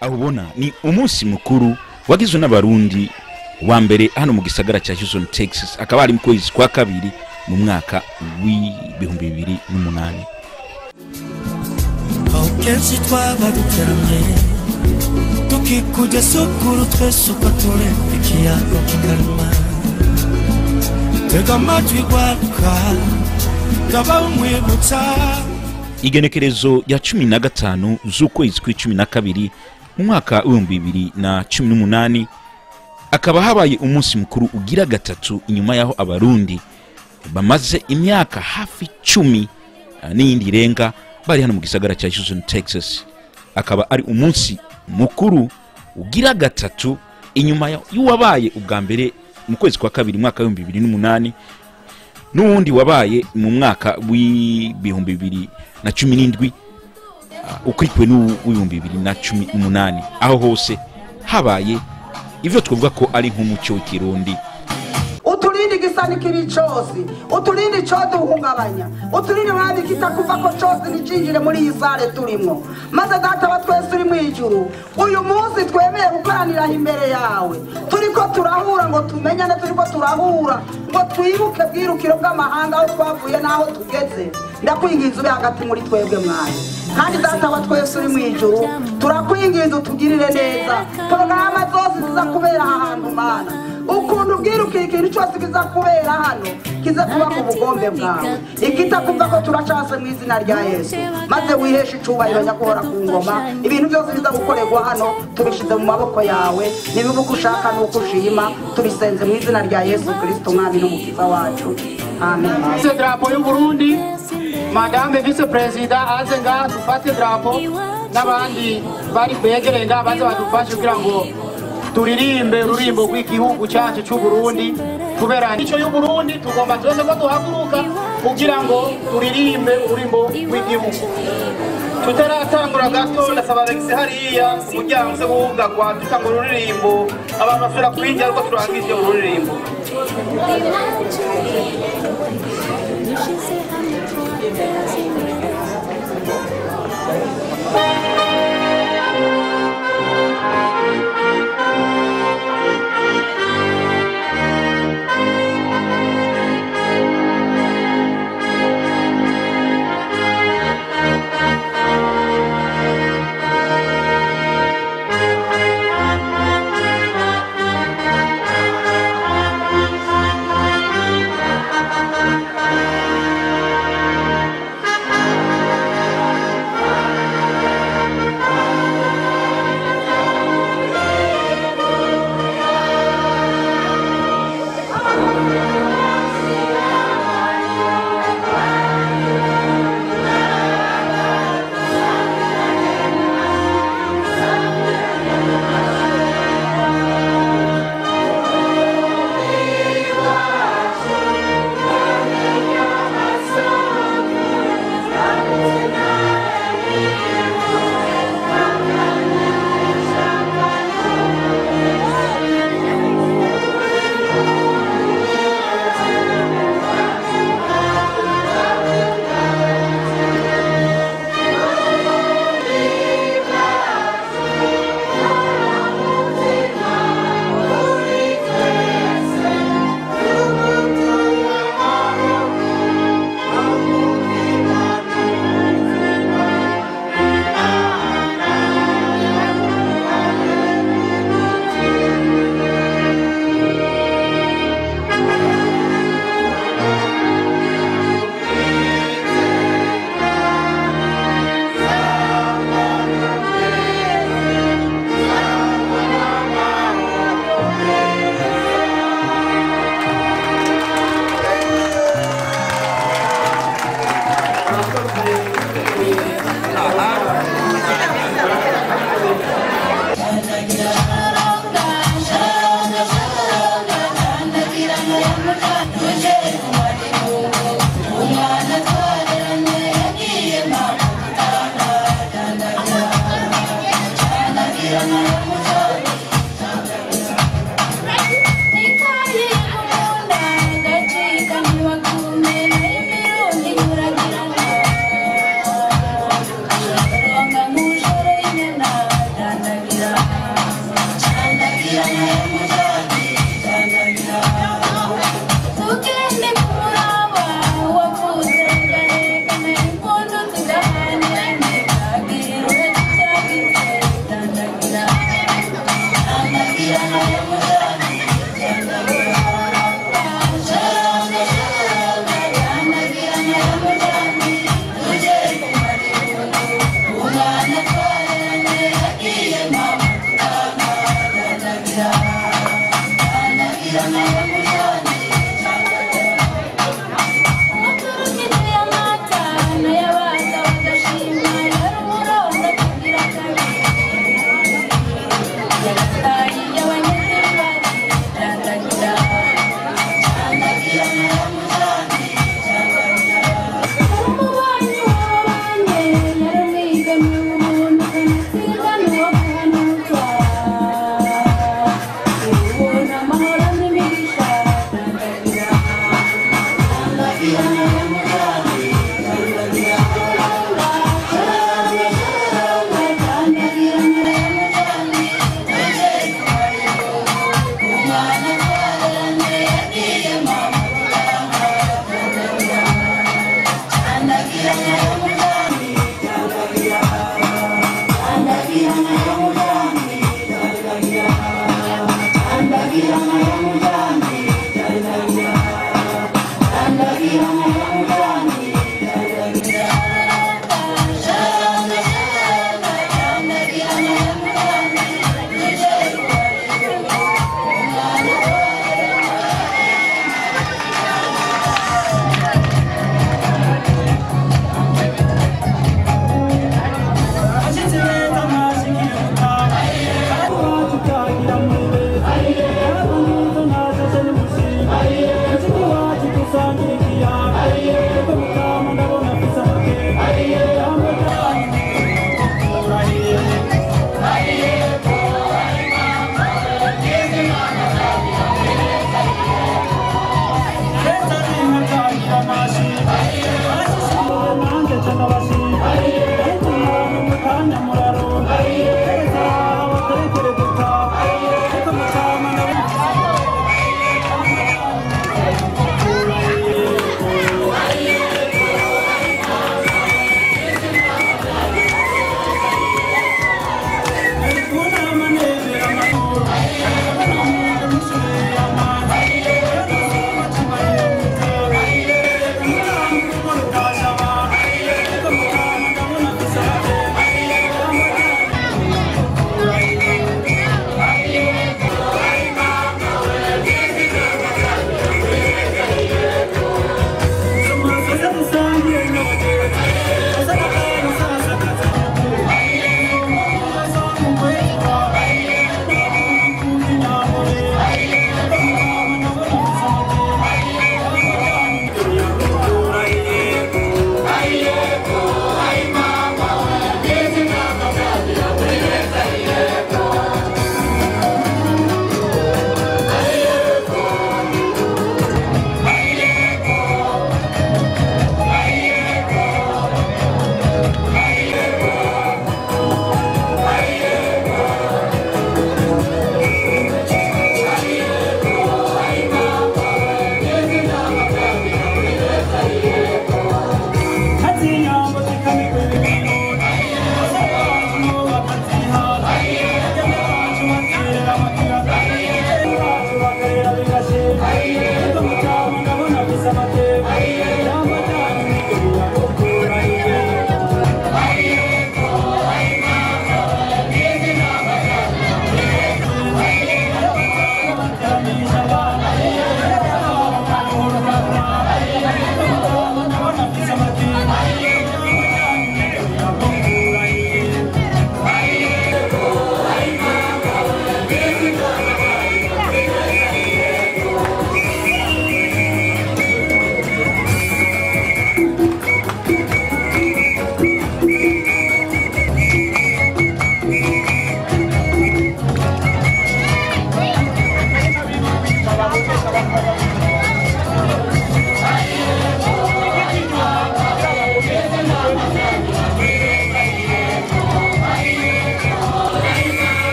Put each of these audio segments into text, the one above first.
Aho ubona ni umunsi mukuru wagizwe n'Abarundi wa mbere hano mu gisagara cya Houston, Texas, akaba ari mu kwezi kwa kabiri mu mwaka w'2008. Aho kenshi twaba duteramye tukikujya sukuru twese uko turi ikiyago kikaruma tega amatwi rwaruka ndaba umwibutsa. Igenekerezo ya 15 z'ukwezi kw'icumi na kabiri mu mwaka w'2018 akaba habaye umunsi mukuru ugira gatatu inyuma yaho Abarundi bamaze imyaka hafi 10 n'iyindi irenga bari hano mu gisagara cya Houston, Texas. Akaba ari umunsi mukuru ugira gatatu inyuma y'uwabaye ubwa mbere mu kwezi kwa kabiri mwaka w'ibihumbi bibiri n'umunani n'uwundi wabaye mu mwaka w'2017 ukurikiwe n'uw'ibihumbi bibiri na cumi n'umunani, aho hose habaye ivyo twavuga ko ari nk'umuco w'Ikirundi. Uturinde igisa n'ikibi cose, uturinde icoduhungabanya, uturinde mwami kitakuvako cose nticinjire muri iyi salle turimwo. Maze Data wa twese uri mw'ijuru, uyu munsi twemeye gukoranira imbere yawe, turiko turahura ngo tumenyane, turiko turahura ngo twibuke bwirukiro bw'amahanga, aho twavuye n'aho tugeze. Ndakwinginze ube hagati muri twebwe mwami. Kandi Data wa twese uri mw'ijuru, turakwinginze utugirire neza. Porogaramu zose ziza kubera aha hantu, Mana, ukuntu ubwirukira ikintu cyose kiza kubera hano kize kuba ku bugombe bwawe. Ikitakumva ko turacase mu izina rya Yesu, maze wiheshe icubahiro nyakuhora ku ngoma. Ibintu byose biza gukorerwa hano tubishyize mu maboko yawe. Nibiba uko ushaka n'uko ushima, tubisenze mu izina rya Yesu Kristo, Umwami n'Umukiza wacu, amen. Drapeau y'u Burundi, madame vice président aze ngaha dufate drapeau, n'abandi bari begereye ngaha baze badufashe kugira ngo turirimbe ururimbo rw'igihugu cyacu cy'u Burundi. Kubera imico y'u Burundi, tugomba twese ko duhaguruka kugira ngo turirimbe ururimbo rw'igihugu. Tutaratangura gato, ndasaba Alex hariya umuryango uze wugarwa, dutanga ururirimbo, abantu basubira kwinjira ariko turangije ururirimbo. Dushize hamwe twateza imbere.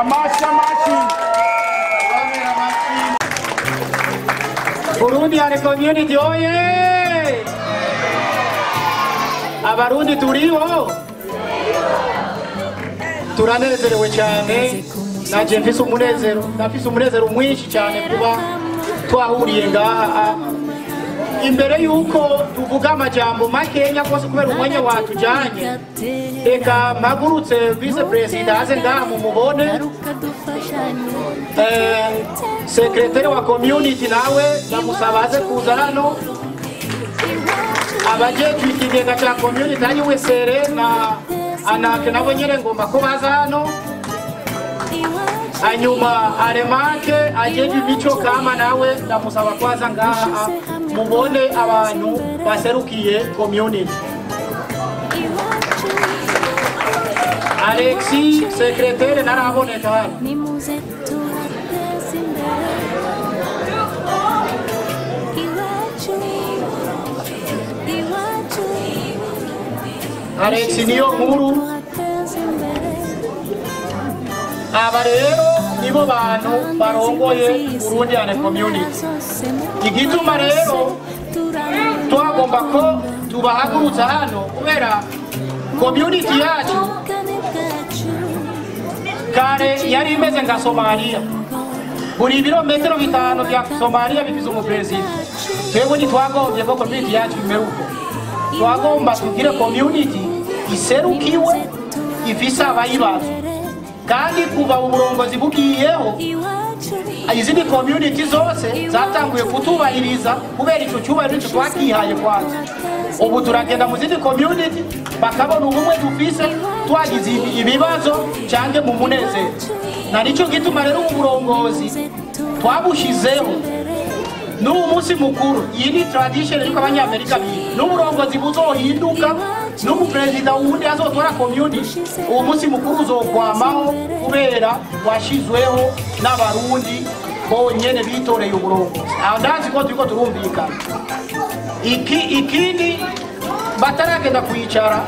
Amashi amashi. Burundi and community oye! Abarundi turiho! Turanezerewe cyane, nanje mfise umunezero, ndafise umunezero mwinshi cyane kuba twahuriye ngaha. Imbere yuko tuvuga amajambo makenya kose kubera umwanya watujanye, reka mpagurutse vice president aze ngaha mumubone, secretary wa community nawe ndamusaba aze kuza hano, abajejwe ikigega ca community ariwe Sere na Anake nabo nyene ngomba ko baza hano, hanyuma Aremake ajejwe imico kama nawe ndamusaba ko aza ngaha mubone abantu baserukiye community. Alexis secrétaire naraboneka hano. Alexis niyo nkuru. Aba rero nibo bantu barongoye Burundi and community. Igituma rero twagomba ko tubahagurutsa hano kubera community yacu kare yari imeze nka Somalia. Buri birometero 5 bya Somalia bifise umuperezida. Twebwe ntitwagombye ko community yacu imere uko. Twagomba tugire community iserukiwe ifise abayibazo. Kandi kuva uburongozi bugiyeho izindi community zose zatanguye kutubahiriza kubera ico cyubahiro cyo twakihaye kwanza. Ubu turagenda mu zindi community bakabona ubumwe dufise, twagize ibibazo cyange mu munezero. Na nico gituma rero uburongozi twabushizeho n'uwo munsi mukuru. Iyi ni tradition ariko abanyamerika biga. N'uburongozi buzohinduka, n'umuperezida wundi azotora community, uwo munsi mukuru uzokwamaho kubera washizweho n'abarundi bonyene bitoreye uburongozi. Aho ndazi ko turiko turumvikana. Ikindi bataragenda kwicara,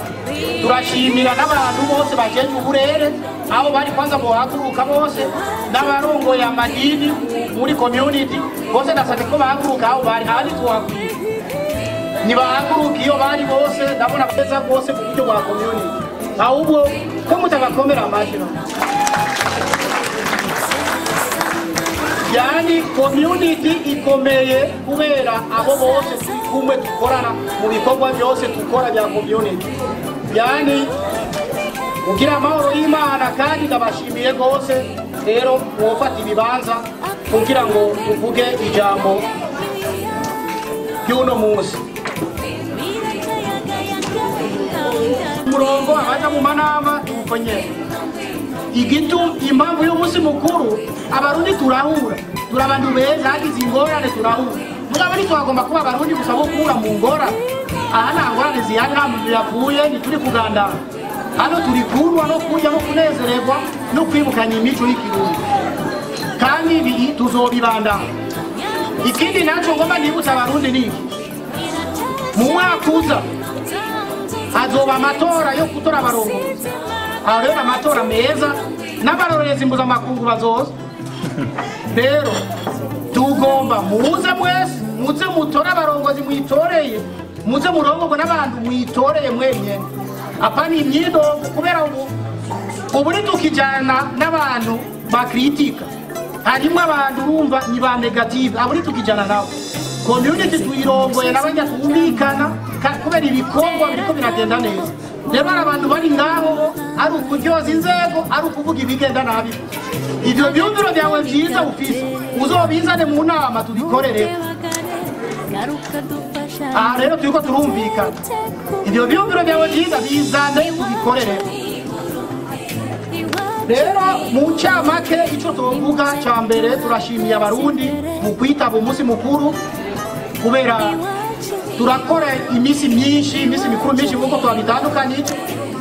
turashimira n'abantu bose bajejwe uburere, abo bari kwanza bohaguruka bose, n'abarongoye amadini muri community bose ndasabye ko bahaguruka aho bari, ahandi tuhakwiye nibahaguruka iyo bari bose, ndabona beza bose mu buryo bwa community. Ahubwo ko mutabakomera amashyi, yani community ikomeye kubera abo bose turi kumwe dukorana mu bikorwa byose dukora bya community. Yani ugira amahoro y'Imana, kandi ndabashimiye rwose. Rero mwofata ibibanza kugira ngo tuvuge ijambo ry'uno munsi. Umurongo abaja mu manama tuwukonye. Igitu impamvu y'umunsi mukuru, abarundi turahura, turabantu beza, hagize ingorane turahura. Mugabo ntitwagomba kuba abarundi gusa bo guhura mu ngorane. Aha nta ngorane zihari, nta muntu yapfuye, ntituri kugandara. Hano turi kurwa no kurya no kunezererwa no kwibukanya imico y'ikirundi, kandi ibi tuzobibandana. Ikindi naco ngomba nibutsa abarundi ni iki: mu mwaka uza hazoba amatora yo gutora abarongozi. Aho rero amatora meza n'abarorerezi mpuzamakungu bazoza. Rero tugomba muze mwese, muze mutore abarongozi mwitoreye, muze murongorwe n'abantu mwitoreye mwenyene. Apana imyidogo, kubera ubu tukijana n'abantu bakritika, harimo abantu bumva ni ba negative, abo tukijana nabo. Community tuyirongoye n'abanya twumvikana kubera ibikorwa biriko biragenda neza. Rero abantu bari ngaho ari ukuryoza inzego, ari ukuvuga ibigenda nabi. Ivyo byumviro byawe vyiza ufise uzobizane mu nama tubikorere. Aha rero turiko turumvikana. Ivyo byumviro byawe vyiza bizane tubikorere. Rero mu ncamake ico tuvuga ca mbere, turashimiye abarundi mu kwitaba umunsi mukuru, kubera turakora iminsi myinshi, iminsi mikuru myinshi nkuko twabitandukanye.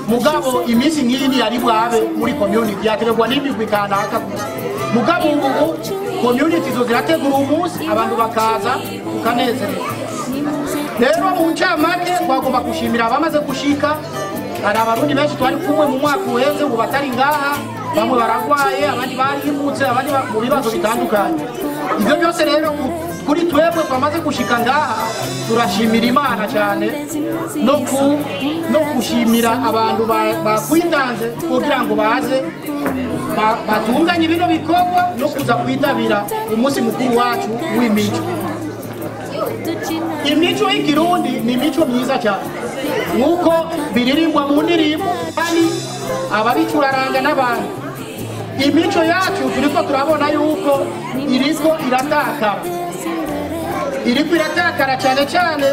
Mugabo iminsi nk'iyi yari bwabe muri community yategurwa n'imigwi kanaka gusa. Mugabo ubu community zo zirategura umunsi abantu bakaza tukanezererwa. Rero mu ncamake twagomba gushimira abamaze gushika, Hari Abarundi benshi twari kumwe mu mwaka uheze ubu batari ngaha, bamwe baragwaye, abandi barihimutse, abandi mu bibazo bitandukanye. Ibyo byose rero kuri twebwe twamaze gushika ngaha turashimira Imana cyane no gushimira abantu bakwitanze kugira ngo baze batunganye bino bikorwa no kuza kwitabira umunsi mukuru wacu w'imico. Imico y'ikirundi ni imico myiza cyane nk'uko biririmbwa mu ndirimbo kandi ababicuraranga n'abantu. Imico yacu turiko turabona yuko iriko iratakara, iriko iratakara cyane cyane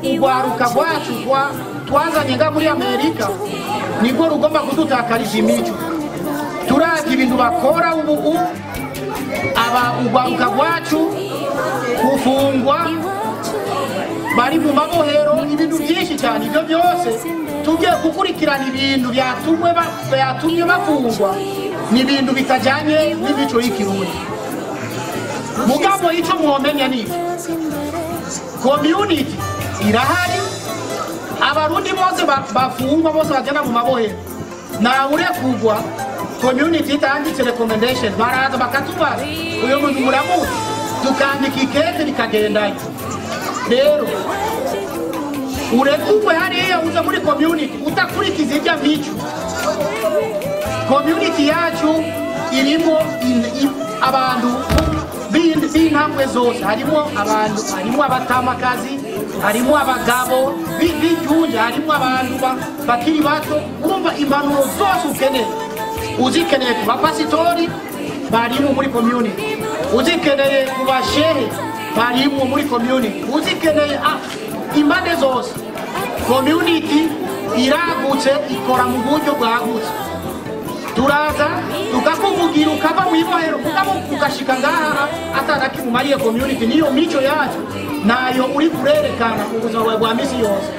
urwaruka rwacu twazanye nga muri Amerika nibwo rugomba kudutakariza imico. Turavye ibintu bakora ubu aba urwaruka rwacu kufungwa bari mu mabohero, ibintu byinshi cyane. Ibyo byose tugiye gukurikirana ibintu byatumye bafungwa ni ibintu bitajyanye n'imico y'ikirundi. Mugabo icyo mwomenya ni community irahari, Abarundi bose bafungwa bose bagenda mu mabohero ntawe urekugwa. Community itanditse recommendation baraza bakatubaza uyu muntu muramuzi, tukandika ikete rikagendayo. Rero urekugwe hariya uza muri community utakurikiza ibya mico. Community yacu irimo abantu b'intambwe zose, harimo abantu, harimo abatamakazi, harimo abagabo b'ijunja, harimo abantu bakiri bato. Urumva impanuro zose ukeneye uzikeneye ku bapasitori barimo muri community, uzikeneye ku bashehe barimo muri community, uzikeneye impande zose. Community iragutse, ikora mu buryo bwagutse. Turaza tukakuvugira ukava mu ibohero ugashika ngaha atanakimumariye community. Niyo mico yacu nayo uri kurerekana mu buzima bwawe bwa misi yose.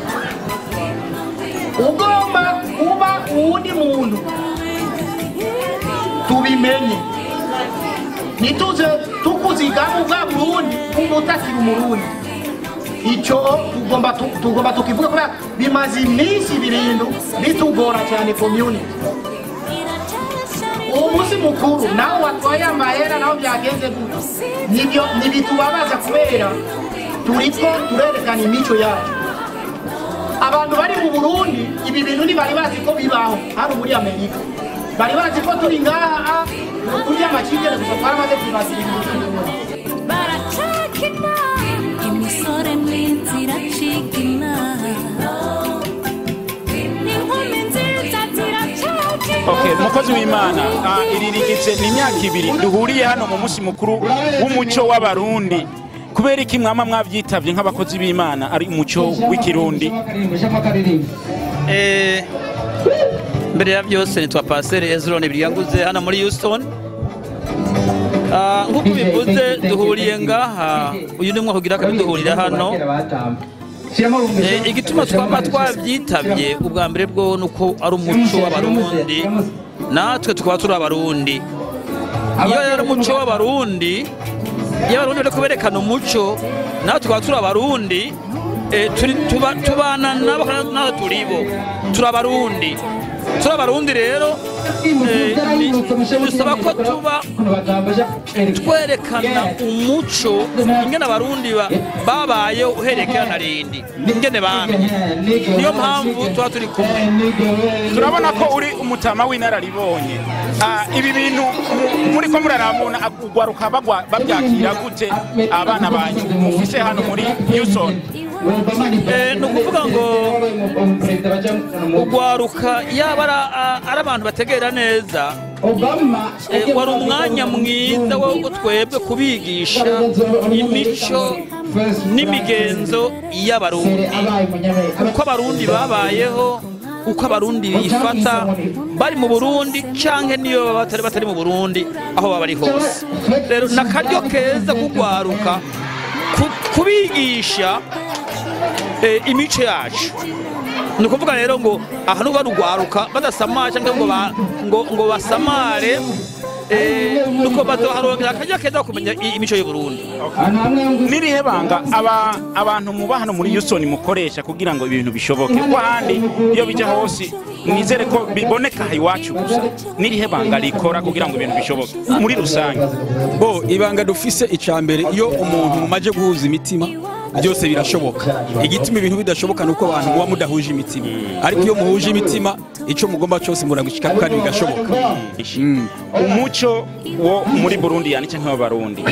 Ugomba kuba uwundi muntu tubimenye, nituze tukuzigamu bwa Burundi umutakira Umurundi. Icyo tugomba tukivuga kubera bimaze iminsi ibintu bitugora cyane community. Umunsi mukuru nawe watwaye amahera nawe byagenze gutyo nibyo nibitubabaza kubera turiko turerekana imico yacu. Abantu bari mu Burundi ibi bintu ntibari bazi ko bibaho hano muri Amerika, bari bazi ko turi ngaha kurya amakigere gusa, twaramaze kwibasira ibintu. Baracakina imisore myiza iracikina, n'inkumi nziza ziracakina. Okay, mukozi w'Imana, iri rigitse ni imyaka ibiri duhuriye hano mu munsi mukuru w'umuco w'Abarundi. Kubera iki mwama mwavyitavye nk'abakozi b'Imana ari umuco w'ikirundi? Mbere ya byose nitwa Pasteur Ezron Biryanguze hano muri Houston. Nk'uko bivuze duhuriye ngaha, uyu ni umwaka ugira kabiri duhurira hano. Igituma twaba twabyitabye ubwa mbere bwo nuko ari umuco w'Abarundi, natwe tukaba turi Abarundi. Iyo ari umuco w'Abarundi, iyo Abarundi bari kuberekana umuco, natwe tukaba turi Abarundi, tubana nabo natwe turibo, turi Abarundi. Turi Abarundi rero dusaba ko tuba twerekana umuco ingene Abarundi babaye uherekera na rindi ingene bamye. Niyo mpamvu tuba turi kumwe. Turabona ko uri umutama w'inararibonye. Ibi bintu muri ko muraramuna ugwaruka bagwa babyakira gute abana banyu mufise hano muri Houston? Ni ukuvuga ngo ugwaruka yaba ari abantu bategera neza, wari umwanya mwiza wo twebwe kubigisha imico n'imigenzo y'Abarundi, uko Abarundi babayeho, uko Abarundi bifata bari mu Burundi canke niyo batari mu Burundi, aho baba bari hose. Rero nakaryo keza kugwaruka kubigisha imico yacu. Ni ukuvuga rero ngo aha nuba rugwaruka badasamaje cyangwa ngo basamare, Nuko bazoharonkera akaryo keza kumenya imico y'u Burundi. Nirihe banga abantu muba hano muri Houston mukoresha kugira ngo ibintu bishoboke, kuko ahandi iyo bija hose nizere ko biboneka iwacu gusa? Nirihe banga rikora kugira ngo ibintu bishoboke muri rusange? Bo ibanga dufise, icambere, iyo umuntu mumaje guhuza imitima byose birashoboka. Igituma ibintu bidashoboka nuko abantu muba mudahuje imitima, ariko iyo muhuje imitima ico mugomba cyose muragishika kandi bigashoboka. Umuco wo muri Burundi yani canke w'Abarundi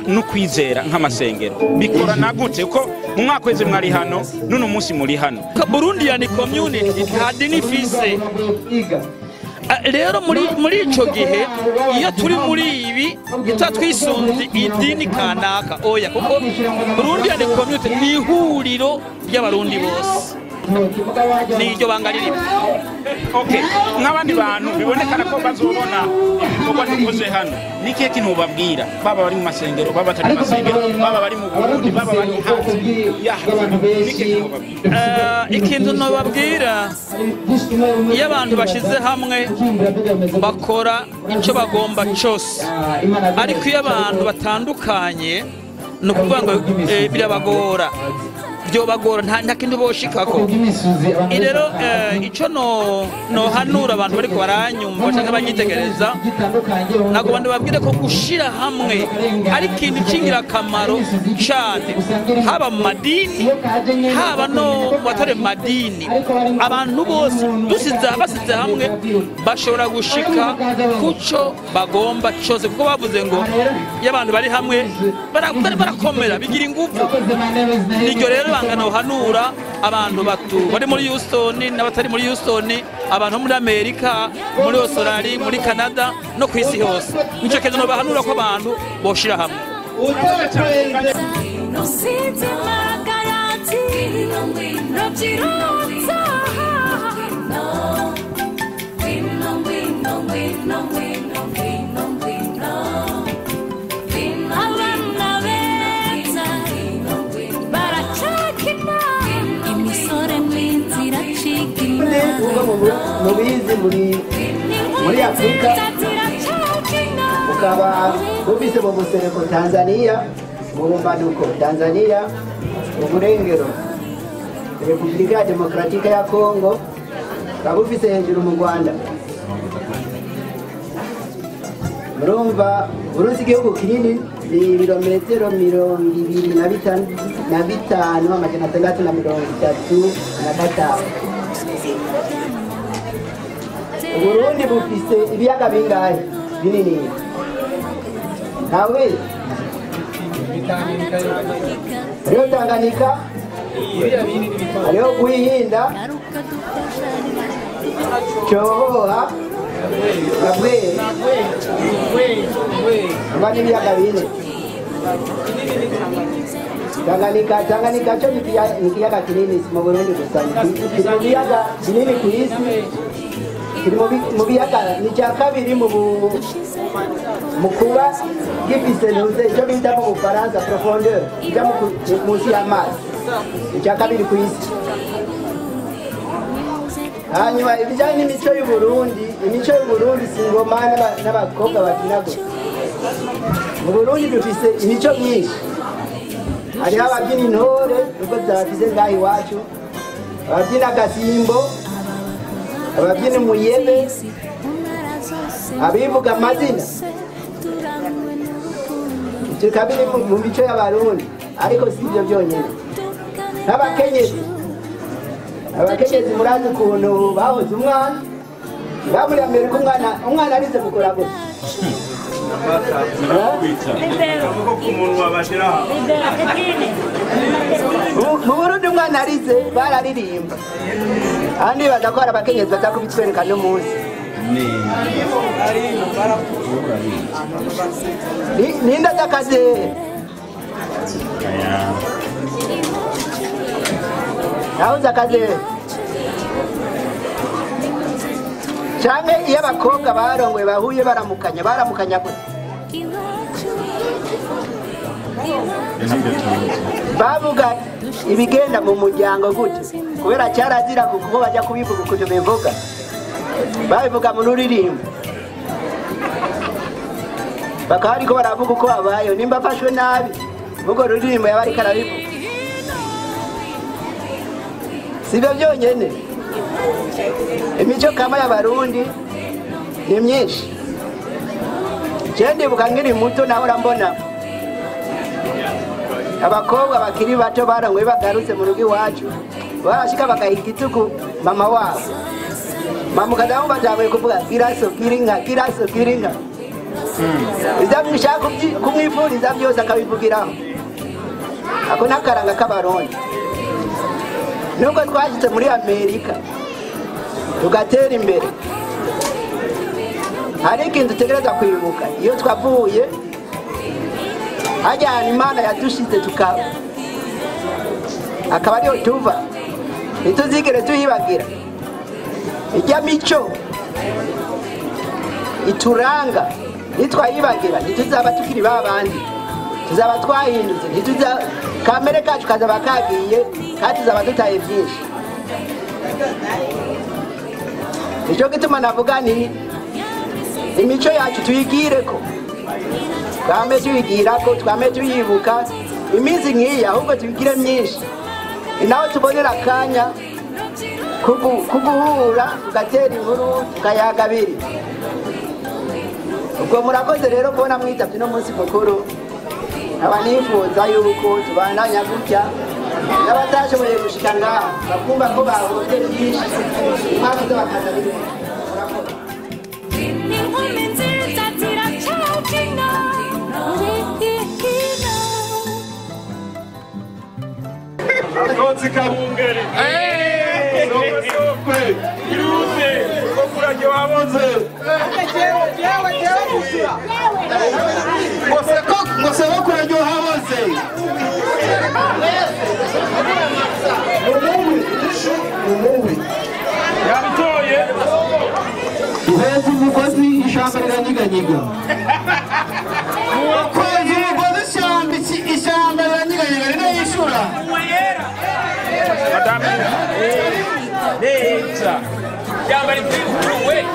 no kwizera nk'amasengero bikorana gute? Kuko mu mwaka weze mwari hano, n'uno munsi muri hano. Burundi yani community nta dini ifise. Rero muri ico gihe iyo turi muri ibi tutatwisunze idini kanaka, oya, kuko Burundi yani community ni ihuriro ry'Abarundi bose, niryo banga ririmo. Okay, nk'abandi bantu bibonekana ko bazobona ibikorwa dukoze hano, ni ikihe kintu ubabwira, baba bari mu masengero, baba batari mu masengero, baba bari mu Burundi, baba bari hanze yaha, ni ikihe kintu ubabwira? Ikintu nobabwira, iyo abantu bashize hamwe bakora icyo bagomba cyose, ariko iyo abantu batandukanye ni ukuvuga ngo birabagora, byobagora, nta kintu boshikako. Rero icyo nohanura abantu bariko baranyumva canke banyitegereza, ntabwo bantu babwire ko gushira hamwe ari ikintu c'ingirakamaro cane, haba mu madini, haba no mu batari mu madini. Abantu bose basize hamwe bashobora gushika kuco bagomba cose, kuko bavuze ngo iyo abantu bari hamwe barakomera, bigira ingufu. Niryo rero bangana uhanura abantu bari muri Houston n'abatari muri Houston, abantu muri Amerika, muri Australia, muri Canada no ku isi hose. Nico kintu bahanura ko abantu boshira hamwe. Mubizi muri Afrika, ukaba bufise mu buseruko Tanzania, mu bumanuko Tanzania, mu burengero Repubulika ya Demokratika ya Kongo, ukaba bufise hejuru mu Rwanda. Murumva Burundi igihugu kinini, ni ibirometero 25,635. Burundi bufise ibiyaga bingahe binini? Ntawe hariho Tanganyika, hariho Rwihinda, Cyohoha na Bweri, aba n'ibiyaga bine. Tanganyika cyo ni ikiyaga kinini mu Burundi gusa, kiri mu biyaga binini ku isi, kiri mu biyaga ni icya kabiri mu kuba gifise ntuze icyo bita mu Bufaransa profondeur, ijya munsi y'amazi, icya kabiri ku isi. Hanyuma ibijyanye n'imico y'u Burundi, imico y'u Burundi si ingoma n'abakobwa babyina gusa. Mu Burundi dufise imico myinshi, hariho ababyina intore nubwo tutabafise ngaha iwacu, ababyina agasimbo, ababyina umuyebe, abivuga amazina. Ibyo bikaba biri mu mico y'Abarundi, ariko si ibyo byonyine. N'abakenyezi, abakenyezi murazi ukuntu bahoze umwana, muri Amerika umwana arize gukora gutya. Mu Burundi umwana arize bararirimba. Aha nibaza ko hari abakenyezi baza kubitwereka n'umunsi. Ninda z'akazehe naho z'akazehe canke iyo abakobwa barongoye bahuye baramukanya, baramukanya gute? Bavuga ibigenda mu muryango gute? Kubera cyarazira kuko bajya kubivuga ukuntu bivuga, babivuga mu ruririmbo. Bakaba bariko baravuga uko babayeho, nimba afashwe nabi ubwo ruririmbo yaba ariko arabivuga. Sibyo byonyene, imico kama y'Abarundi ni myinshi. Je ndibuka nkiri muto nahora mbona abakobwa bakiri bato barangoye bagarutse mu rugo iwacu, barashika bagaha igitugu mama wabo. Mama ukadamu batanguye kuvuga giraso girinka, giraso girinka. Ivyo mwishaka kumwifuriza byose akabivugiraho. Ako n'akaranga k'Abarundi. Nubwo twashitse muri Amerika tugatera imbere, hari ikintu dutegereza kwibuka. Iyo twavuye hajya ahantu Imana yadushize tukaba akaba ariyo tuva, ntituzigere tuyibagira. Ijya mico ituranga nitwayibagira ntituzaba tukiri babandi, tuzaba twahindutse, ntituza kamere kacu kazaba kagiye, kandi tuzaba dutaye byinshi. Nicyo gituma navuga nti imico yacu tuyigireko, twame tuyigirako, twame tuyibuka iminsi nk'iyi, ahubwo tuyigire myinshi. Ni naho tubonera akanya kuguhura, tugatera inkuru, tukayaga abiri. Ubwo murakoze rero kubona mwitavye uno munsi mukuru. Nkaba nifuza yuko tubandanya gutya, n'abatashoboye gushika ngaha bakumva ko bahoze byinshi, umwaka uza bakaza biri. Inkumi nziza ziracabyina. Akotsi kabungeri. Sokwe sokwe. Irute. Kokurage waboze. Ngose kokurage waboze. Umuwi. Yabitoye. Uheze umugozi ishyamba riranyiganyiga. Ukwezi umugozi ishyamba riranyiganyiga rinayishura. Madame neza. Ishyamba rivuye.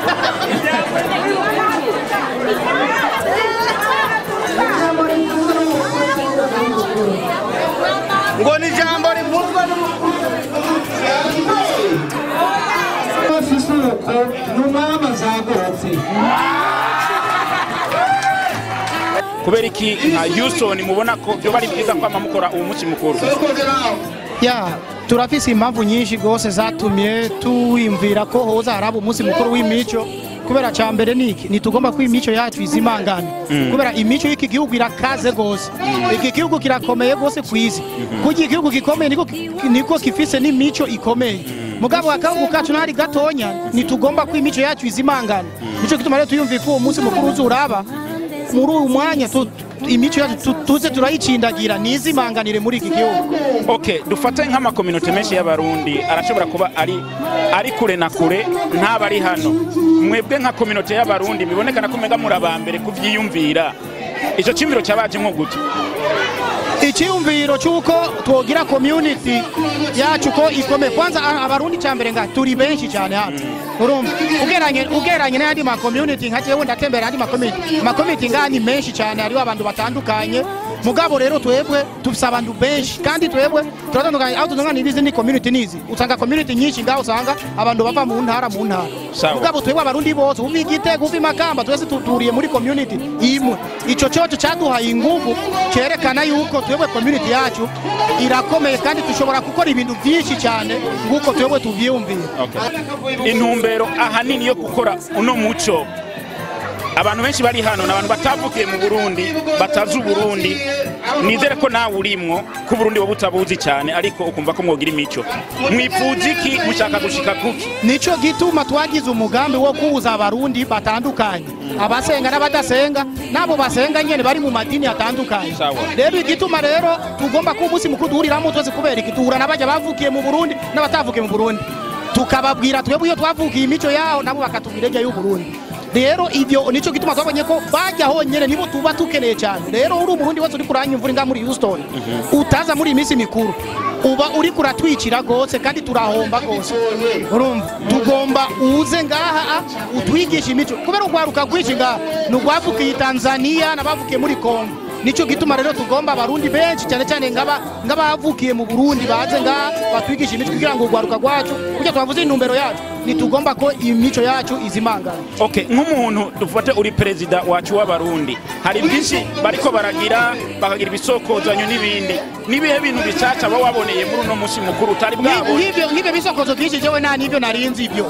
Ngo ni ijambo rivuzwa n'umukuru. Isoko n'umwami azagorotse. Kubera iki nka Houston mubona ko byo bari byiza kwama mukora uwo munsi mukuru? Ya, turafise impamvu nyinshi gose zatumye tuwimvira ko hoza haraba umunsi mukuru w'imico. Kubera ca mbere niki nitugomba ko imico yacu izimangana. Kubera imico y'iki gihugu irakaze gose. Iki gihugu kirakomeye gose kwisi. Kugira igihugu gikomeye niko kifise n'imico ikomeye. Mugabo akahugu kacu nari gatonya nitugomba ko imico yacu izimangana. Nico gituma rero tuyumviye ko uwo munsi mukuru uzuraba muri uyu mwanya imico yacu tuze turayicindagira nizimanganire muri iki gihugu. Okay, dufate nk'amakominote menshi y'Abarundi arashobora kuba ari kure na kure ntabari hano. Mwebwe nka kominote y'Abarundi bibonekana ko mega murabambere kuvyiyumvira. Ico cimiro cyabaje nko gute? Icyumviro cyuko twogira community yacu ko ikomeye. Kwanza Abarundi cyambere nga turi benshi cyane hano. Urumva ugeranye n'andi ma community nka jewe ndatembera andi ma community. Ma community ngani menshi cyane hariho abantu batandukanye. Mugabo rero twebwe tufise abantu benshi kandi twebwe turatandukanye aho tutungana ibizi ni community nizi. Usanga community nyinshi ngaho usanga abantu bava mu ntara mu ntara. Mugabo twebwe Abarundi bose uva Igitega uva Makamba twese tuturiye muri community imwe. Ico cyoco cyaduhaye ingufu cyerekana yuko twebwe community yacu irakomeye kandi tushobora gukora ibintu byinshi cyane nguko twebwe tuvyiyumvira. Okay. Intumbero ahanini yo gukora uno muco, abantu benshi bari hano n'abantu batavukiye mu Burundi, batazi Burundi. Nizere ko nawe urimwo ku Burundi bo butabuzi cyane, ariko ukumva ko mwogira imico. Mwifuza iki? Mushaka gushika kuki? Nico gituma twagize umugambi wo kuuza Abarundi batandukanye, abasenga n'abadasenga, nabo basenga nyene bari mu madini atandukanye. Rero igituma rero tugomba ko umunsi mukuru duhuriramo twese kubera iki duhura n'abajya bavukiye mu Burundi n'abatavukiye mu Burundi, tukababwira twebwe iyo twavukiye imico yaho nabo bakatubwira ijya y'u Burundi. Rero ivyo nico gituma twabonye ko bajya honyene nibo tuba tukeneye cyane. Rero uri Umurundi wese uri kuranyumvura inga muri Houston utaza muri iminsi mikuru, Uba uri kuratwicira gose kandi turahomba gose. Urumva tugomba uze ngaha utwigisha imico, kubera ugwaruka rwinshi ngaha ni urwavukiye Tanzania n'abavukiye muri Congo. Nico gituma rero tugomba abarundi benshi cyane cyane ng'abavukiye mu Burundi baze ngaha batwigisha imico, kugira ngo ugwaruka rwacu, kugira twavuze intumbero yacu, nitugomba ko imico yacu izimangana. Okay, nk'umuntu dufate uri perezida wacu w'abarundi, hari byinshi bariko baragira, bakagira ibisokozanyo n'ibindi. Nibihe bintu bicaca ba waboneye muri uno munsi mukuru utari bwabone? Nk'ibyo bisokozo byinshi jewe nta n'ibyo narinzi ibyo.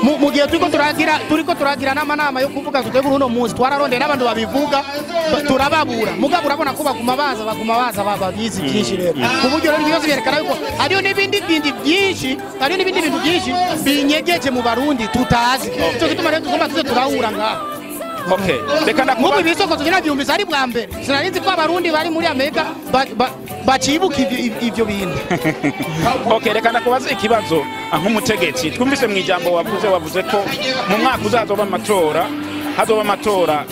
Mu gihe turiko turagira n'amanama yo kuvuga tutegura uno munsi, twararondeye n'abantu babivuga turababura. Mugabo urabona ko baguma baza babizi byinshi rero. Ku buryo rero ibibazo byerekana yuko hariyo n'ibindi bindi byinshi, hariyo n'ibindi bintu byinshi binyegeje mu Barundi tutazi. Cyo gituma rero tugomba tuze turahura ngaha. Okay, reka ndakuba nk'ubu ibisokozo nabyumvise ari bwa mbere. Sinarinzi ko abarundi bari muri Amerika bacibuka ivyo bintu. Okay, reka ndakubaza ikibazo nk'umutegetsi. Twumvise mu ijambo wavuze ko mu mwaka uzazoba amatora, hazoba amatora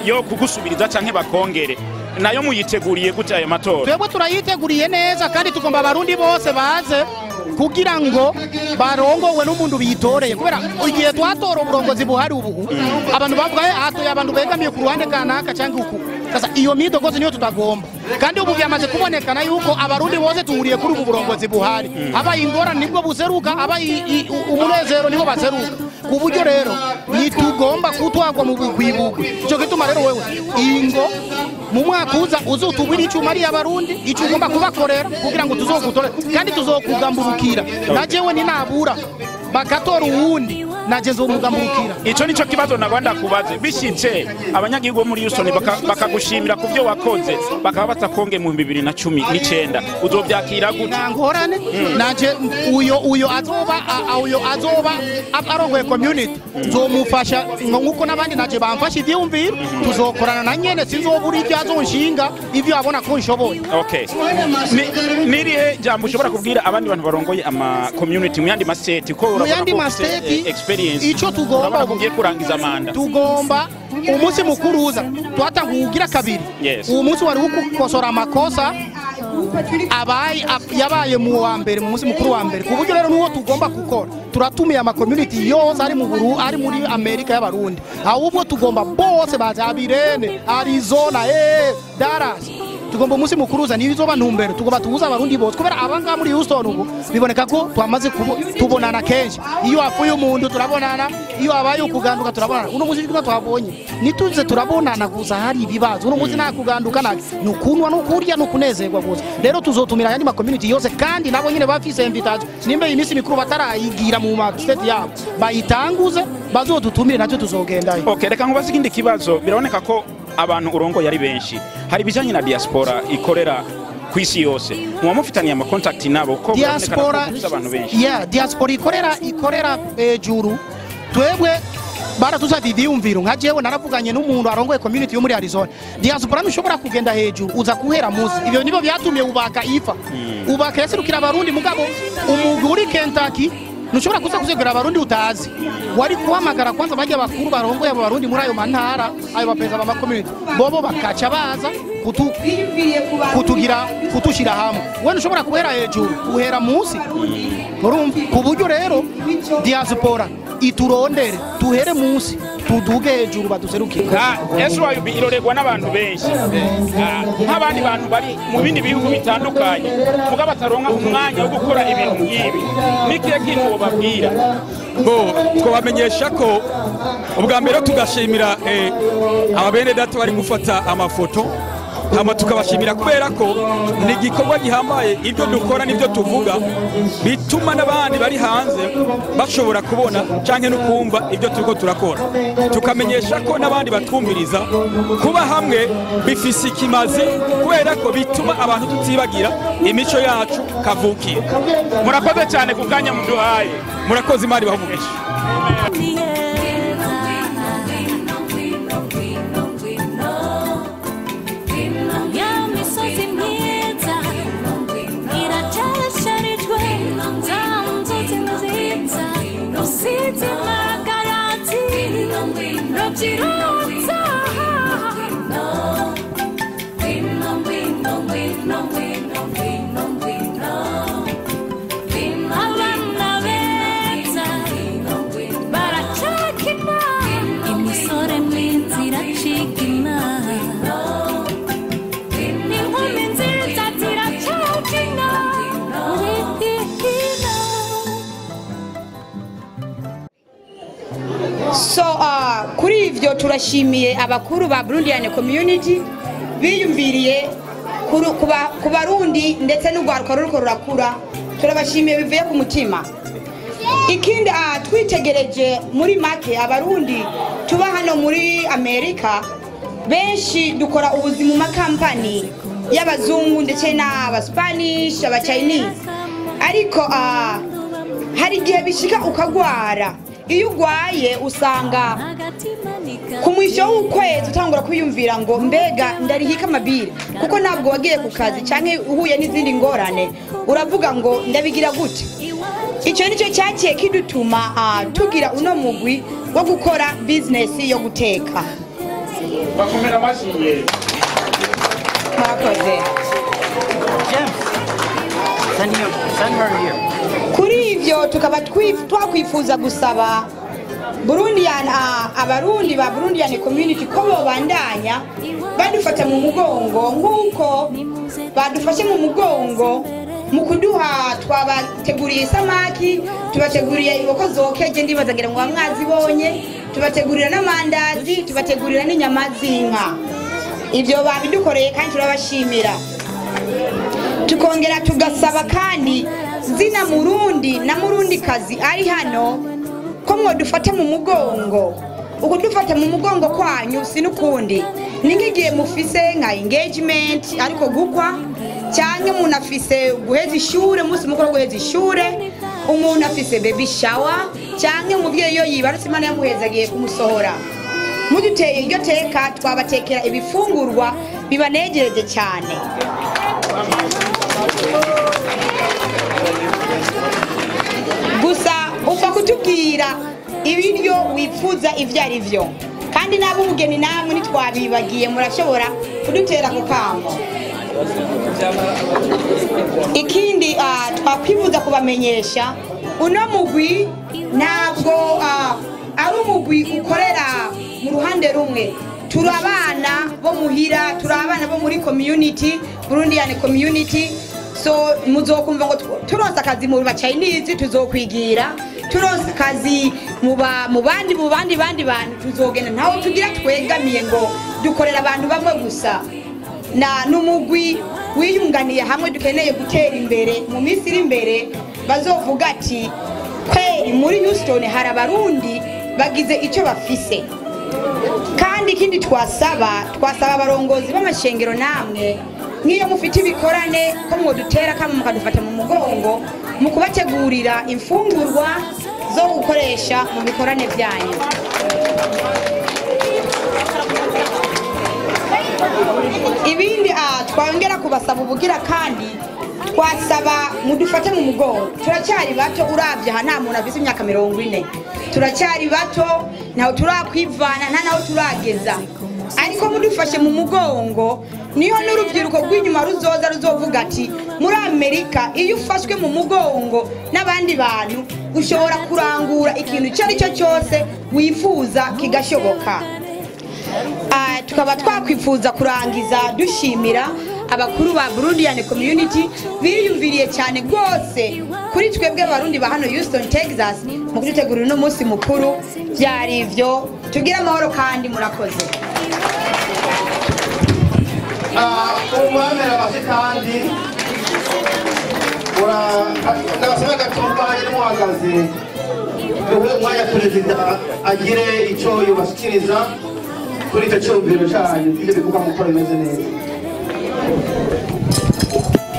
yo kugusubiriza canke bakongere. Nayo muyiteguriye gute ayo matora? Twebwe turayiteguriye neza kandi tugomba abarundi bose baze kugira ngo barongowe n'umuntu bitoreye, kubera igihe twatora uburongozi buhari ubu abantu bavuga hatoye abantu begamiye ku ruhande kanaka cyangwa uku. Sasa iyo midogozi niyo tutagomba, kandi ubu byamaze kubonekana yuko abarundi bose tuhuriye kuri ubu burongozi buhari. Aba ingora nibwo buseruka, aba umunezero nibo baseruka. Ku buryo rero nitugomba kutwagwa mu bugwibugwi. Cyo gituma rero wewe ingo mu mwaka uza uzotubwira icyo ari abarundi icyo ugomba kubakorera kugira ngo tuzogutore kandi tuzokugamburukira. Na jewe ni nabura bakatora uwundi naje nzomugamburukira. Ico nico kibazo nagwanda kubaze. Bishitse abanyagihugu muri Houston bakagushimira ku byo wakoze, bakaba batakonge mu 2019, uzobyakira gute? Nangorane naje uyo azoba arongoye community nzomufasha nkuko nabandi naje bamfasha ivyumviro, tuzokorana na nyene, sinzobura ibyo azonshinga ivyo abona ko nshoboye. Okay, nirihe jambo ushobora kubwira abandi bantu barongoye ama community mu yandi ma state ko urabona ko experience ico tugomba kugiye kurangiza manda? Tugomba umunsi mukuru uza twatangugira kabiri. Uwo munsi wari ukukosora amakosa abaye yabaye mu wa mbere, mu munsi mukuru wa mbere. Ku buryo rero nuwo tugomba gukora, turatumiye ama community yose ari mu Buru, ari muri Amerika y'abarundi. Ahubwo tugomba bose baza Abirene, Arizona, Dallas. Tugomba umunsi mukuru uza nibizoba ntumbero, tugomba tuhuza abarundi bose, kubera abanga muri Houston ubu biboneka ko twamaze tubonana kenshi. Iyo afuye umuntu turabonana, iyo abaye ukuganduka turabonana. Uno munsi niko twabonye nituze turabonana gusa hari ibibazo. Uno munsi nta kuganduka nake, nukunwa nukurya nukunezerwa gusa. Rero tuzotumira yandi ma community yose, kandi nabo nyine bafise invitation. Nimbe iminsi mikuru batarayigira mu ma state yabo bayitanguze, bazodutumire nacyo tuzogendayo. Okay, reka nkubaze ikindi kibazo. Biraboneka ko abantu urongo yari benshi, hari bijanye na diaspora ikorera kwisi yose, muba mufitaniye ama contact nabo ko diaspora abantu benshi? Yeah, diaspora ikorera ejuru. Twebwe baratusavye ivyiyumviro, nka jewe naravuganye n'umuntu arongoye community yo muri Arizona. Diaspora ntushobora kugenda hejuru uza kuhera munsi. Ivyo nibo byatumye ubaka ifa. Ubaka yaserukira abarundi, mugabo umugwi uri Kentucky ntushobora kuza kuzegera abarundi utazi. Wari kuhamagara kwanza bajya bakuru barongoye abo barundi muri ayo mantara, ayo bapeza ba community, bobo bakaca baza kutugira kutushira hamwe. Wewe ntushobora kuhera hejuru, uhera munsi. Urumva? Ku buryo rero diaspora iturondere, tuhere munsi tuduge hejuru baduserukire. SYUB iroregwa n'abantu benshi, nk'abandi bantu bari mu bindi bihugu bitandukanye muga bataronka umwanya wo gukora ibintu nk'ibi. Nikiye kintu wobabwira? Bo twabamenyesha ko ubwa mbere tugashimira ababene data bari gufata amafoto, hama tukabashimira kubera ko ni igikorwa gihambaye. Ibyo dukora n'ibyo tuvuga bituma n'abandi bari hanze bashobora kubona canke no kumva ibyo turiko turakora. Tukamenyesha ko n'abandi batwumviriza kuba hamwe bifise ikimazi, kubera ko bituma abantu tutibagira imico yacu kavukire. Murakoze cyane ku kanya muduhaye. Murakoze, Imana ibahe umugisha. No, no, no, no, no, no. Kuri ivyo turashimiye abakuru ba Burundian Community biyumviriye ku Barundi ndetse n'urwaruka ruriko rurakura, turabashimiye bivuye ku mutima. Ikindi twitegereje muri make, Abarundi tuba hano muri Amerika benshi dukora ubuzima mu makampani y'abazungu ndetse n'aba Spanish, aba Chinese, ariko hari igihe bishika ukagwara. Iyo ugwaye usanga ku mwisho w'ukwezi utangura kwiyumvira ngo mbega ndarihika ama bills, kuko ntabwo wagiye ku kazi cyangwa uhuye n'izindi ngorane, uravuga ngo ndabigira gute? Icyo nicyo cyakiye kidutuma tugira uno mugwi wo gukora bizinesi yo guteka. Bakomera amashyi. Murakoze. Send him, send her here. Kuri ivyo tukaba twakwifuza gusaba Burundian, Abarundi ba Burundian Community ko bobandanya badufata mu mugongo nk'uko badufashe mu mugongo mu kuduha. Twabateguriye isamaki, tubateguriye inkoko zokeje, ndibaza ngira ngo mwazibonye, tubategurira n'amandazi, tubategurira n'inyama z'inka. Ibyo babidukoreye kandi turabashimira. Tukongera tugasaba kandi zina Murundi na Murundi kazi ari hano ko mwadufata mu mugongo. Ukudufata mu mugongo kwanyu si n'ukundi, ni nk'igihe mufise nka engagement, ariko gukwa, cyangwa umuntu afise guheza ishure, umunsi mukuru wo guheza ishure, umuntu afise baby shower, cyangwa umubyeyi iyo yibarutse Imana yamuhezagiye kumusohora, muduteye iryo teka twabatekera ibifungurwa bibanegereje cyane. Gusa upfa kutubwira ibiryo wifuza ibyo ari byo, kandi n'ab'ubugeni namwe ntitwabibagiye, murashobora kudutera ku kamo. Ikindi twakwifuza kubamenyesha, uno mugwi ntabwo ari umugwi ukorera mu ruhande rumwe. Turi abana bo muhira, turi abana bo muri community, Burundian Community. So muzokumva ngo turonse akazi mu ba Chinese tuzokwigira, turonse akazi mu bandi bantu tuzogenda. Ntaho tugira twegamiye ngo dukorera abantu bamwe gusa, na n'umugwi wiyunganiye hamwe. Dukeneye gutera imbere, mu minsi iri imbere bazovuga ati kweri muri Houston hari Abarundi bagize icyo bafise. Kandi ikindi twasaba abarongozi b'amashengero namwe, nk'iyo mufite ibikorane, ko mwodutera kama mukadufata mu mugongo mu kubategurira imfungurwa zo gukoresha mu bikorane byanyu. Ibindi twongera kubasaba ubugira kandi, twasaba mudufate mu mugongo. Turacyari bato, urabye aha nta muntu afise imyaka 40, turacyari bato, ntaho turakwivana, nta naho turageza, ariko mudufashe mu mugongo niho n'urubyiruko rw'inyuma ruzoza ruzovuga ati muri Amerika iyo ufashwe mu mugongo n'abandi bantu ushobora kurangura ikintu icyo ari cyo cyose wifuza kigashoboka. Tukaba twakwifuza kurangiza dushimira abakuru ba Burundian Community biyumviriye cyane rwose kuri twebwe Abarundi ba hano Houston, Texas, mu kudutegurira uno munsi mukuru. Byari ivyo, tugire amahoro kandi murakoze. Umwamera amashyi. Kandi ndabasaba gatumba muhagaze, duhe umwanya perezida agire icyo yubashyikiriza kuri icyo cyumviro cyanyu, ibyo bikorwa mukora bimeze neza.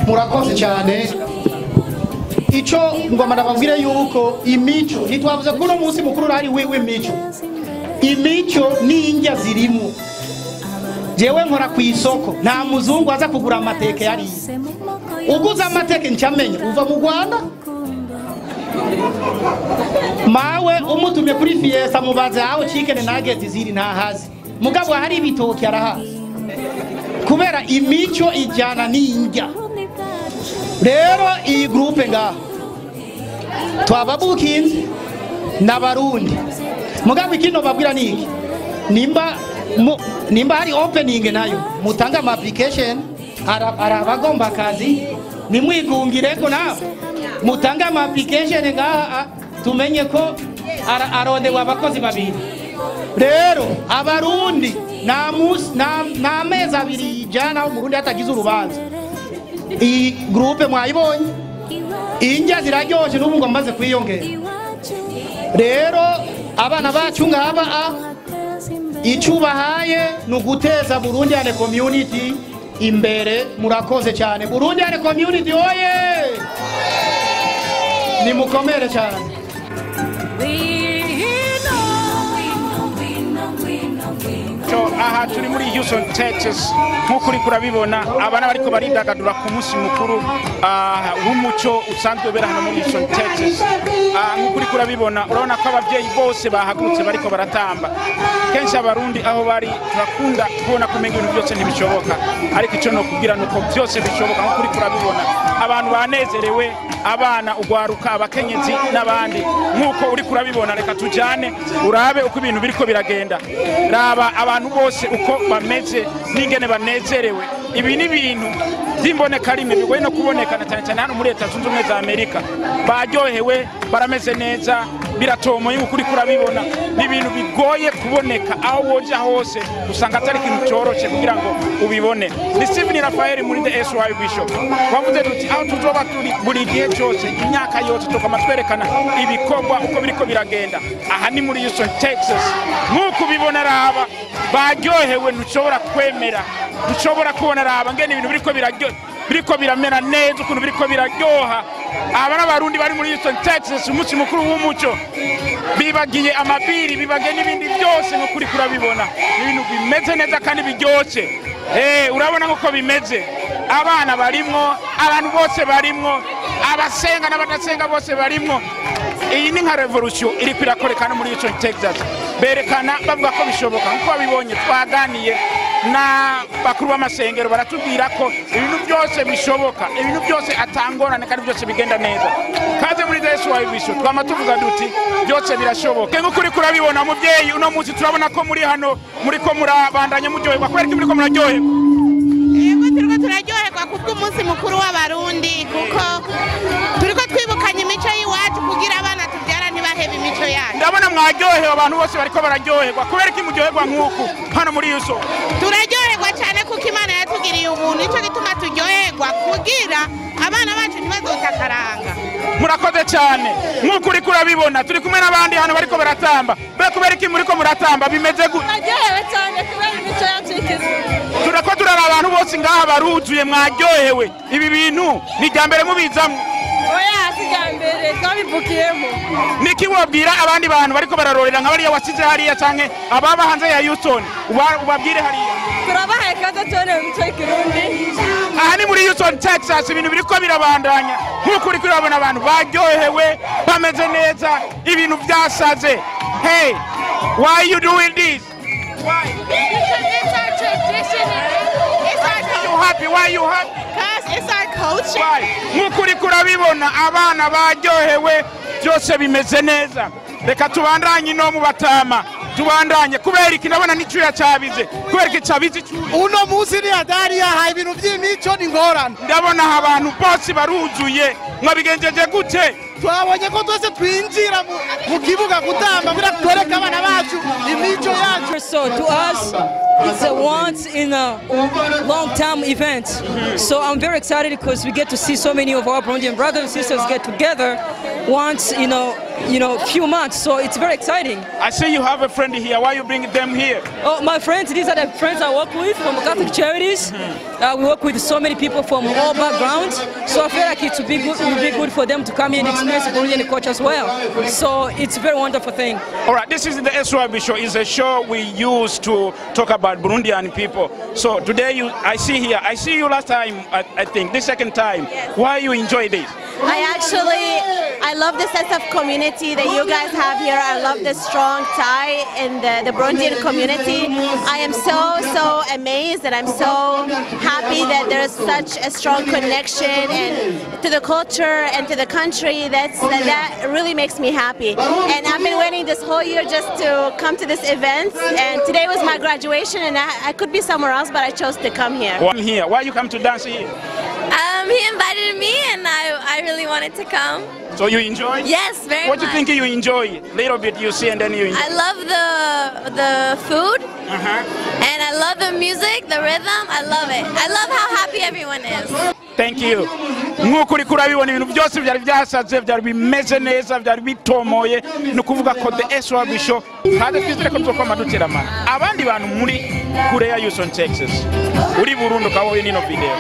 Murakoze cyane. Icyo ngoma ndababwire yuko imico, ntitwavuze ko uno munsi mukuru urahari w'imico, imico n'indya zirimo. Jewe nkora ku isoko, nta muzungu aza kugura amateke yariye. Uguze amateke ncamenya uva mu Rwanda. Mawe umutumye kuri Fiesta, mubaze aho chicken nuggets ziri, ntahazi. Mugabo hari ibitoki arahazi, kubera imico ijyana n'indya. Rero iyi groupe ngaha twababukinze n'Abarundi, mugabo ikino babwira ni iki: nimba hari opening nayo mutange ama application. Hari abagomba akazi, nimwigungireko nawe mutange ama application ngaha, tumenye ko arondewe abakozi babiri. Rero abarundi nta mezi abiri yijana umurundi hatagize urubanza. Iyi groupe mwayibonye, injya ziraryoshe n'ubu ngo amaze kwiyongera. Rero abana bacu ngaba icyo ubahaye ni uguteza Burundian community imbere. Murakoze cyane Burundian community oye, nimukomere cyane. Aha turi muri Houston, Texas, nk'uko uri kurabibona abana bariko baridagadura ku munsi mukuru w'umuco usanzwe ubera hano muri Houston, Texas. Nk'uko uri kurabibona urabona ko abavyeyi bose bahagurutse bariko baratamba. Kenshi abarundi aho bari turakunda kubona ko umenga ibintu byose ntibishoboka, ariko ico nokubwira nuko byose bishoboka. Nk'uko uri kurabibona abantu banezerewe, abana, ugwaruka, abakenyezi n'abandi. Nk'uko uri kurabibona reka tujane urabe uko ibintu biriko biragenda. Raba abantu bose uko bameze n'ingene banezerewe. Ibi ni ibintu by'imboneka rimwe bigoye no kubonekana cyane cyane hano muri Leta Zunze Ubumwe za Amerika. Baryohewe, barameze neza, biratomoye nk'uko uri kurabibona. Ni ibintu bigoye kuboneka aho woja hose, usanga atari ikintu cyoroshe kugira ngo ubibone. Ni Steven Raphael muri The SY Bishop. Twavuze tuti aho tuzoba turi buri gihe cyose, imyaka yose tukama twerekana ibikorwa uko biriko biragenda. Aha ni muri Houston, Texas. Nk'uko ubibona raba baryohewe, ntushobora kwemera, ntushobora kubona raba ngene ibintu biriko biraryoha, biriko biramera neza, ukuntu biriko biraryoha. Aba n'abarundi bari muri Houston, Texas, umunsi mukuru w'umuco, bibagiye amabiri, bibagiye n'ibindi byose. Nk'uko uri kurabibona ibintu bimeze neza kandi biryoshe. Urabona nk'uko bimeze, abana barimwo, abantu bose barimwo, abasenga n'abadasenga bose barimwo. Iyi ni nka revolution iriko irakorekana muri Houston, Texas. Berekana bavuga ko bishoboka. Nk'uko babibonye twaganiye na bakuru b'amasengero baratubwira ko ibintu byose bishoboka, ibintu byose atangorane kandi byose bigenda neza. Kaze muri The SY Bishop twama tuvuga duti byose birashoboka. Nk'uko uri kurabibona muvyeyi, uno munsi turabona ko muri hano muriko murabandanya muryoherwa. Kubera iki muriko muraryoherwa? Yego, turiko turaryoherwa kubw'umunsi mukuru w'abarundi, kuko turiko twibukanya imico y'iwacu kugira abana tubyara ntibahebe imico yacu. Ndabona mwaryohewe, abantu bose bariko bararyoherwa. Kubera iki muryoherwa nk'uku hano muri Houston? Turaryoherwa cyane kuko Imana yatugiriye ubuntu, nico gituma turyoherwa kugira abana bacu ntibazotakaranga. Murakoze cyane. Nk'uko uri kurabibona turi kumwe n'abandi hano bariko baratamba. Mbe kubera iki muriko muratamba bimeze gute? Turaryohewe cyane kubera imico yacu ikize. Turako turara abantu bose ngaha baruzuye, mwaryohewe. Ibi bintu ni irya mbere mubizamwo? Oya, si irya mbere, twabivukiyemo. Niki wabwira abandi bantu bariko bararorera nka bariya wasize hariya canke ababa hanze ya Houston, ubabwire hariya? Turabahaye ikaze cyane mu mico y'ikirundi. Aha ni muri Houston, Texas, ibintu biriko birabandanya. Nk'uko uri kurabona abantu baryohewe, bameze neza, ibintu byasaze. Hey, why you doing this? Why? Because it's our tradition. It's our culture. You happy? Why you happy? Because it's our culture. Why? Nk'uko uri kurabibona abana baryohewe, byose bimeze neza. Reka tubandanye no mu batama, tubandanye. Kubera iki ndabona n'icyuya cyabize? Kubera iki cyabize icyuya? Uno munsi ni hatari, yahaye ibintu by'imico ni ngorane. Ndabona abantu bose baruzuye, mwabigenjeje gute? Twabonye ko twese twinjira mu kibuga gutamba kugira twereke abana bacu imico yacu. So to us it's a once in a long time event. So I'm very excited because we get to see so many of our Burundian brothers and sisters get together once in a few months. So it's very exciting. I see you have a friend here. Why you bring them here? Oh, my friends, these are the friends I work with from Catholic Charities. We work with so many people from all backgrounds. So I feel like it would be good for them to come here and experience Burundian culture as well. So it's a very wonderful thing. All right, this is the SYB show. It's a show we use to talk about Burundian people. So today I see here, I see you last time, I think, the second time. Yes. Why you enjoy this? I love the sense of community that you guys have here. I love the strong tie in the Burundian community. I am so amazed, and I'm so happy that there is such a strong connection and to the culture and to the country. That really makes me happy. And I've been waiting this whole year just to come to this event, and today was my graduation, and I could be somewhere else, but I chose to come here. Why here? Why you come to dance here? He invited me and I really wanted to come. So you enjoy? Yes, very What do you much. think you enjoy? Little bit you see and then you enjoy. I love the food. And I love the music, the rhythm. I love it. I love how happy everyone is. Thank you. Nk'uko uriko urabibona, ibintu byose byari byasaze, byari bimeze neza, byari bitomoye. Ni ukuvuga ko The SYB Show kandi twizere ko tuzokwama duteramana. Abandi bantu muri kure ya Houston, Texas, uri Burundi ukaba nino video,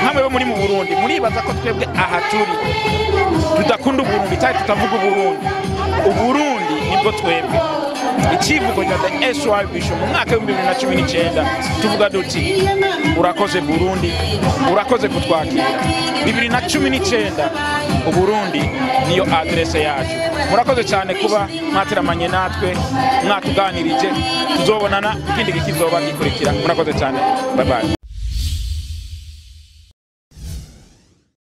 nkamwe bo muri mu Burundi muribaza ko twebwe aha turi tudakunda Uburundi cyangwa tutavuga Uburundi. Uburundi nibwo twebwe. Icivugo cya The SYB Show mu mwaka w'2019 tuvuga duti: "Urakoze Burundi, urakoze kutwakira." 2019, Uburundi niyo adrese yacu. Murakoze cyane kuba mwateramanye natwe, mwatuganirije. Tuzobonana ikindi kizoba gikurikira. Murakoze cyane, bye bye.